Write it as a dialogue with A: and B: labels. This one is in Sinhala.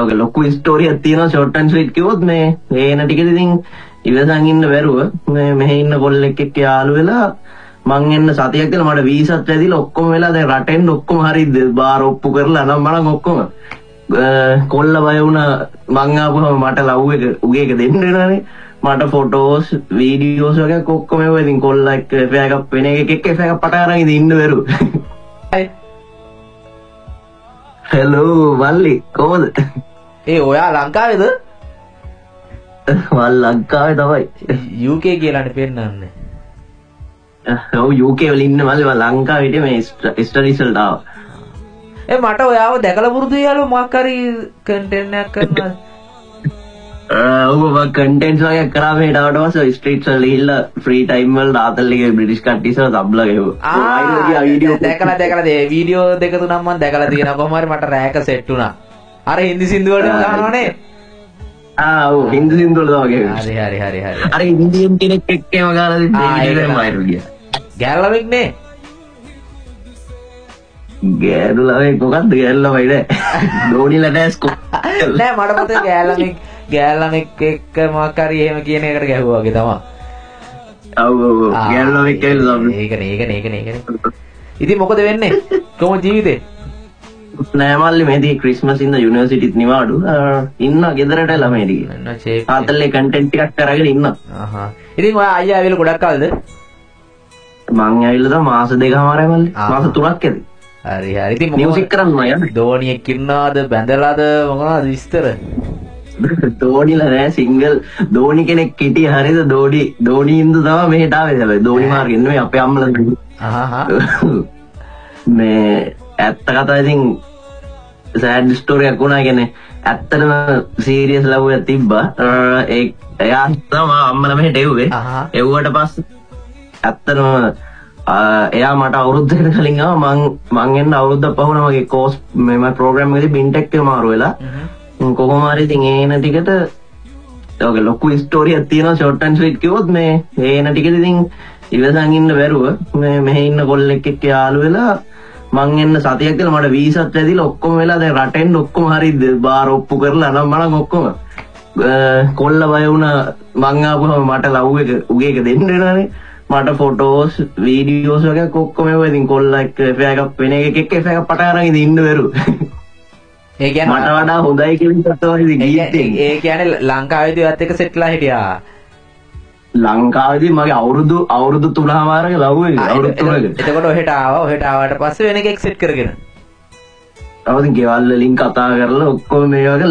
A: ඔක ලොකු ස්ටෝරියක් තියෙනවා ෂෝට් ඇන්ඩ් ස්වීට් කිව්වොත් මේ ඒන ටික ඉතින් ඉවසන් ඉන්න බැරුව මේ මෙහෙ ඉන්න කොල්ලෙක් එක්ක යාළු වෙලා මං එන්න සතියක් කියලා මට වීසාත් වැදිලා ඔක්කොම වෙලා දැන් රටෙන් ඔක්කොම හරි බාර ඔප්පු කරලා නම් මනම් ඔක්කොම කොල්ල බය වුණා. මං ආපුවම මට ලව් එක උගේ එක දෙන්න වෙනවනේ. මට ෆොටෝස් වීඩියෝස් වගේ ඔක්කොම එව්වා. ඉතින් කොල්ලා එක්ක එෆෙයා එකක් වෙන එකෙක් එක්ක එෆෙයා එකක් පටන් අරන් ඉතින් ඉන්න බැරුව. හෙලෝ මල්ලි කොහොමද?
B: ඒ ඔයා ලංකාවේද?
A: මල් ලංකාවේ තමයි.
B: UK කියලානේ පෙන්නන්නේ.
A: ඔව් UK වල ඉන්න මල්ලි, මම ලංකාවේ හිටියේ මේ ස්ටඩීස් වලට ආවා.
B: ඒ මට ඔයාව දැකලා පුරුදු යාළුවෝ මොකක් හරි කන්ටෙන්ට් එකක් කරනවා.
A: ඔව් මම කන්ටෙන්ට්ස් වගේ කරා මෙහෙට ආවට පස්සේ ස්ට්‍රීට්ස් වල ගිහිල්ලා ෆ්‍රී ටයිම් වල ආතල් එකේ බ්‍රිටිෂ් කට්ටිය ඉස්සර තබ්ලා ගැහුවා.
B: ආ දැකලා දැකලා ඒ වීඩියෝ දෙක තුනක් මම දැකලා තියෙනවා. කොහොම හරි මට රෑක සෙට් වුණා. අර හින්දි සින්දු වලටම ගහනවනේ.
A: ආ ඔව් හින්දි සින්දු වල තමයි ගැහුවේ.
B: හරි හරි හරි හරි.
A: අර ඉන්දියන් කෙනෙක් එක්ක එහෙම ගහලා තිබ්බේ ඒ වීඩියෝ එකෙන් වයිරල් ගියා.
B: ගෑනු ළමෙක් නේ?
A: ගෑනු ළමෙක් මොකද්ද ගෑනු ළමයි නෑ. දෝනිලා නෑ ස්කෝ.
B: නෑ මට මතක ගෑනු ළමෙක් එක්ක මොකක් හරි එහෙම කියන එකට ගැහුවා වගේ තමයි.
A: ඔව් ඔව් ඔව් ගෑනු ළමෙක් ඇවිල්ලා තමයි.
B: ඒකනේ ඒකනේ ඒකනේ ඒකනේ. ඉතින් මොකද වෙන්නේ? කොහොම ජීවිතේ?
A: නෑ මල්ලි මේ දී ක්‍රිස්මස් ඉඳ යුනිවර්සිටිත් නිවාඩු. ඉන්න ගෙදරට ළමයි ටික.
B: ඉන්න චේප්.
A: ආතල්ලේ කන්ටෙන්ට් ටිකක් කරගෙන ඉන්න.
B: ආහා. ඉතින් ඔයා අයියා ඇවිල්ලා ගොඩක් කල්ද?
A: මං ඇවිල්ලා තමයි මාස දෙකමාරයි මල්ලි. මාස 3ක් ඇති.
B: හරි හරි. ඉතින්
A: මියුසික් කරන්න මම යන්නේ.
B: දෝනියෙක් ඉන්නවද බැඳලාද මොනවද විස්තර?
A: දෝනිලා නෑ සිංගල් දෝනි කෙනෙක් හිටිය හරිද? දෝනි දෝනි ඉඳ තමයි මෙහෙට ආවේ. හැබැයි දෝනි මාර්ගෙන් නෙමෙයි අපේ අම්මලා.
B: ආහා.
A: මේ ඇත්ත කතාව ඉතින් සෑඩ් ස්ටෝරි එකක් වුණා. කියන්නේ ඇත්තටම සීරියස් ලව් එකක් තිබ්බා. ඒ එයා තමයි අම්මලා මෙහෙට එව්වේ. එව්වට පස්සේ ඇත්තටම එයා මට අවුරුද්දකට කලින් ආවා. මං එන්න අවුරුද්දක් පහ වුණා මගේ කෝස් මේ මගේ ප්‍රෝග්‍රෑම් එකේදී බින්ටෙක් එක මාරු වෙලා. කොහොම හරි ඉතින් ඒන ටිකට ඔක ලොකු ස්ටෝරියක් තියෙනවා ෂෝට් ඇන්ඩ් ස්වීට් කිව්වොත් මේ ඒන ටිකට ඉතින් ඉවසන් ඉන්න බැරුව මේ මෙහෙ ඉන්න කොල්ලෙක් එක්ක යාළු වෙලා මං එන්න සතියක් කියලා මට වීසාත් වැදිලා ඔක්කොම වෙලා දැන් රටෙන් ඔක්කොම හරි බාර ඔප්පු කරලා නම් මනම් ඔක්කොම කොල්ල බය වුණා. මං ආපුවම මට ලව් එක උගේ එක දෙන්න වෙනවනේ. මට ෆොටෝස් වීඩියෝස් වගේ ඔක්කොම එව්වා. ඉතින් කොල්ලා එක්ක එෆෙයා එකක් වෙන එකෙක් එක්ක එෆෙයා එකක් පටන් අරන් ඉතින් ඉන්න බැරුව.
B: ඒ කියන්නේ
A: මට වඩා හොඳයි කියලා තමයි ඉතින් ගියේ.
B: ඒ කියන්නේ ලංකාවේදී ඔයත් එක්ක සෙට්ලා හිටියා.
A: ලංකාවේදී මගේ අවුරුදු 3.5ක ලව් එක. අවුරුදු 3ක.
B: එතකොට ඔහෙට ආවා. ඔහෙට ආවට පස්සේ වෙන එකෙක් සෙට් කරගෙන.
A: ඔව් ඉතින් ගෙවල් වලින් කතා කරලා ඔක්කොම මේ වගේ